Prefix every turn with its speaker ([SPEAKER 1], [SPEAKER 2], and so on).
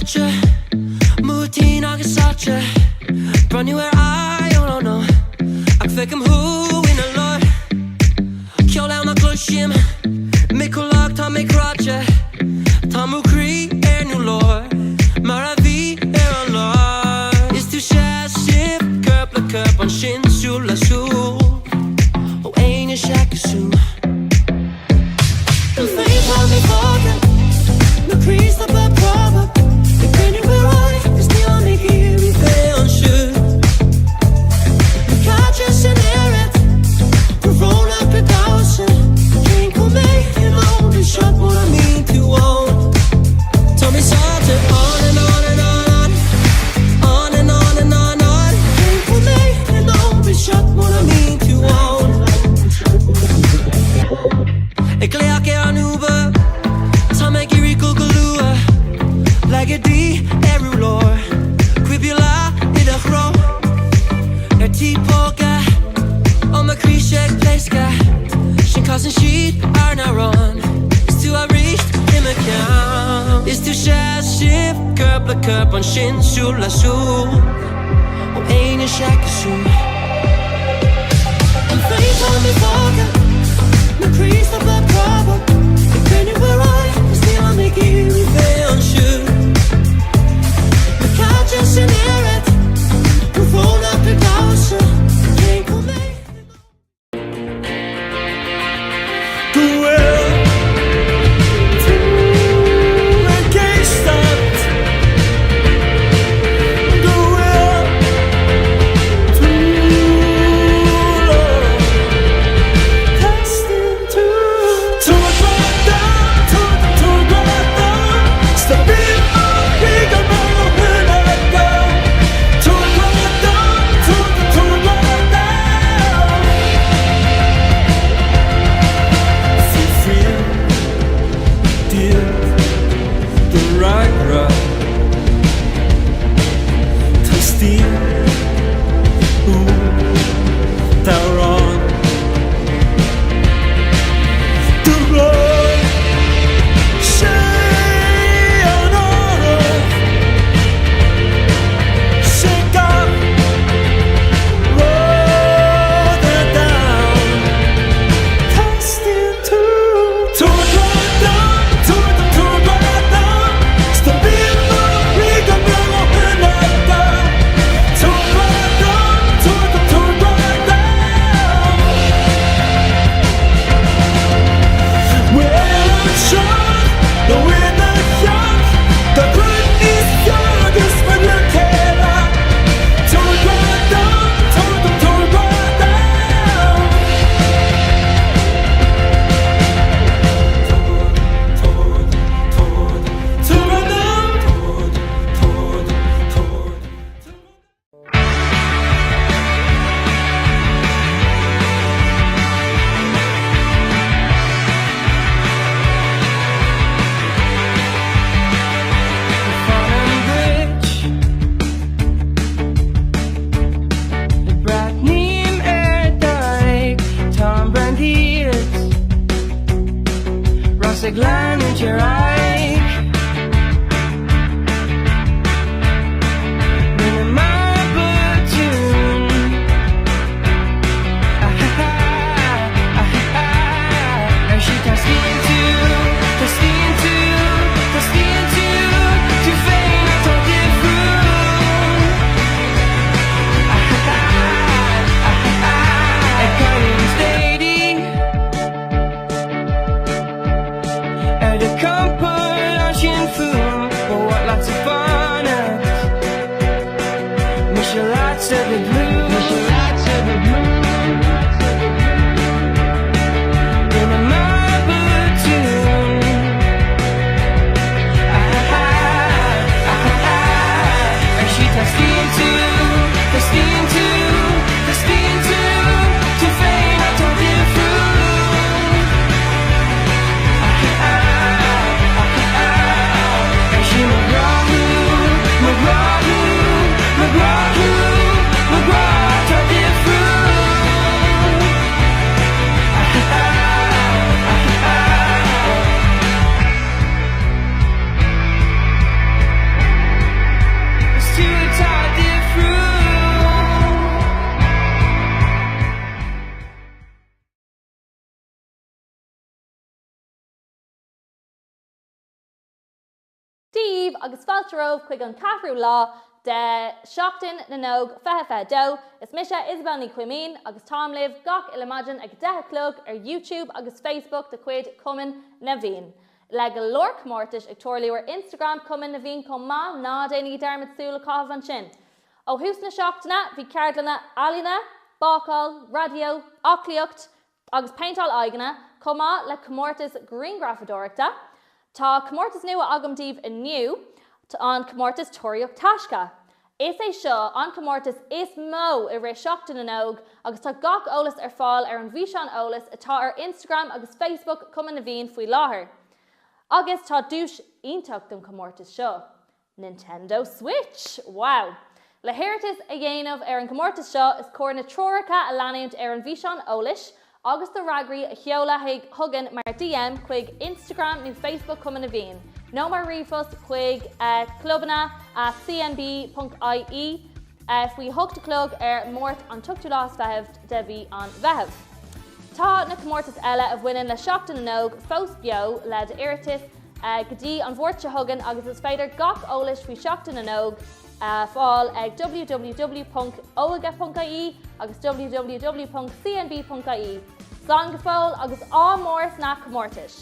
[SPEAKER 1] sáite, Múitín agus sáite, Breathnú ar aghaidh, oh no no, Ach feicim thú ina lár. Ceol ann nach gcloisim, Mé chomh lag tá mé cráite, Tá mo chroí ar an urlár, Mar a bhí ar an lá. Is tú seasamh corp le corp ansin súil le súil, Ó éinne seachas tú. Ag glaoch ar an Uber, Tá mé ag iarraidh dul go luath Le go dtí ar urlár Cuibule i do threo Ar tí póca Ó mo chroí-se ag pléascadh Sin casann siad ár n-amhrán Is tú arís i mo cheann Is tú seasamh corp le corp ansin súil le súil Ó éinne seachas tú.
[SPEAKER 2] Go bhfuil tú ag éisteacht Go bhfuil tú liom Teastaíonn tú Tabhair grá dom, tabhair tabhair grá dom 'S tá bím mo chroí go mbeidh ó shin agam Tabhair grá dom, tabhair tabhair grá dom. Fiafraím díot do fhreagra. Teastaíonn uaim d'amhrán. Do ghlór, sé an áireamh, sé gach rud ar domhan. Teastaíonn tú. Tabhair grá dom, tabhair dom, tabhair grá dom, 'S tá mian mo chroí go mbeadh ó shin agam. Tabhair grá dom, tabhair dom, tabhair grá dom. Bhuel anseo nó i do theach, tá rud níos fearr agus mo chéile. Tabhair grá dom, tabhair dom, tabhair grá dom. Tabhair, tabhair, tabhair, tabhair grá dom. Tabhair, tabhair, tabhair.
[SPEAKER 1] Fanaim duit Breathnaím ar d'aghaidh Táim bréan díot Ros ag leanúint ar aghaidh. Rinne mar botún. Ah-ha-ha, ah-ha-ha. Ar sí teastaíonn tú, teastaíonn tú, teastaíonn tú, tú féin atá difriúil. Ah-ha-ha, ah-ha-ha. Ag cailliúint d'éadaí. Ar do chompord ansin.
[SPEAKER 3] Dia daoibh agus fáilte romhaibh chuig an ceathrú lá de Sheachtain na nÓg 2022. Is mise Isabel Ní Chuimín agus táim libh gach uile maidin ag 10 a chlog ar YouTube agus Facebook de chuid Chumann na bhFiann. Le go leor comórtais ag tarlú ar Instagram Chumann na bhFiann chomh maith, ná déanaigí dearmad súil a chaitheamh ansin. Ó thús na seachtaine bhí ceardlanna ealaíne, bácáil, raidió, aclaíocht, agus péinteáil aghaidheanna, chomh maith le comórtas grianghrafadóireachta. Tá comórtas nua agam daoibh inniu, an comórtas Tóraíocht Taisce. Is é seo an comórtas is mó i rith Seachtain na nÓg agus tá gach eolas ar fáil ar an bhfíseán eolais atá ar Instagram agus Facebook Chumann na bhFiann faoi láthair. Agus tá duais iontach don chomórtas seo. Nintendo Switch! Wow! Le hiarratas a dhéanamh ar an gcomórtas seo, is cóir na treoracha a leanúint ar an bhfíseán eolais agus do fhreagraí a sheoladh chugainn mar DM chuig Instagram nó Facebook Chumann na bhFiann, nó mar ríomhphost chuig clubanna at cnb.ie faoi hocht a chlog ar Máirt an t-ochtú lá is fichead de mhí an Mheithimh. Tá na comórtais eile a bhaineann le Seachtain na nÓg fós beo le d'iarratas go dtí an Mháirt seo chugainn agus is féidir gach eolais faoi Sheachtain na nÓg a fháil ag www.óige.ie agus www.cnb.ie. Slán go fóill agus ádh mór sna comórtais!